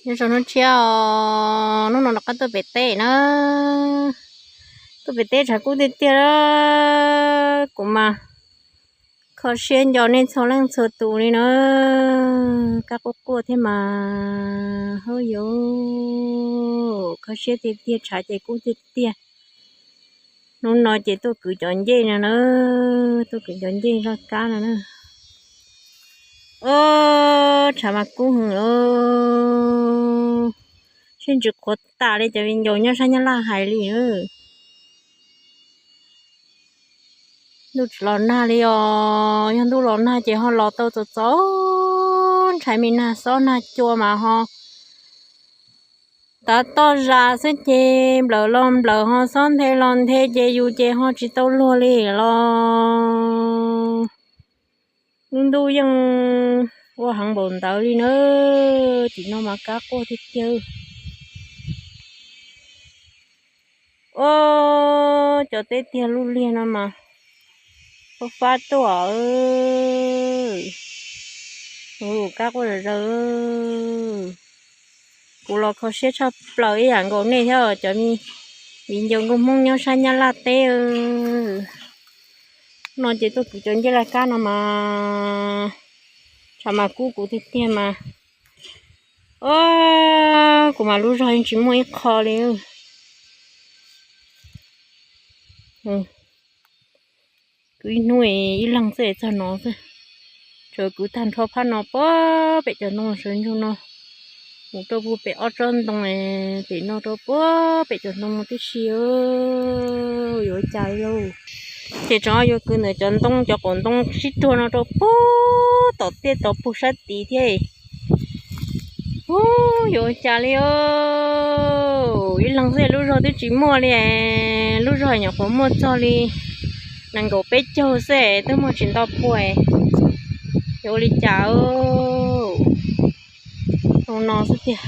Nyob zoo hnub tshiab os, hnub no rov qab tuaj pem teb na. Tuaj pem teb tshav kub tiag tiag, kuv mas kho siab nco nej txhua leej txhua tus li na. Kab quaj quaj thiab mas, hauj yus, kho siab tiag tiag, tshav ces kub tiag tiag. Hnub no ces tuaj kwv cov ncej no na, tuaj kwv cov ncej laj kab no na. Ob, tshav mas kub heev os, sib ntsis qhuav tas li cov viv ncaus nyob sab Nyab Laj hais li. Ntuj tsis los nag li os, yog ntuj los nag ces ho los tau txom txom ntshai, me nag xob nag cua mas ho tav toj zas xwb ces nplawm los nplawm, ho xob nthe los nthe ces yus ces ho tsis tau luag li los. Lub ntuj yeej ua heev npaum ntawd li na, tim no mas kab quaj tiag tiag. Ob, cov teb tiag lub liag no mas fab fab tuaj. Kab quaj zom zaws. Kuv los kho siab tshaj plaws ib yam nkaus nej thiab cov viv ncaus nkauj Hmoob nyob sab Nyab Laj teb. No ces tuaj kwv cov ncej laj kab no mas tshav mas kub kuv tiag tiag mas. Ob, kuv mas lub zog yeej tsis muaj ib qho li. Kwv ib hnub ib leeg xwb txog no xwb. Tsuas kwv tag nrho phab no puag pem cov ntoo sawv ntsug no, mus rau puag pem ob tsob ntoo, pem no rau puag pem cov ntoo no tib si. Yuav ua cas li lauj? Ces tsam yuav kwv ntawm cov ntoo, cov qaum ntoo sib tuag no rau puag tom tiaj tom pug sab tid thiab. Ub, yuav ua cas li os? Ib leeg xwb lub zog twb tsis muaj li, lub zog nyuam qhuav muaj txog li nees nkaum peb caug xwb twb muaj tsis ntau pua, yuav ua li cas? Zoo no xwb tiag.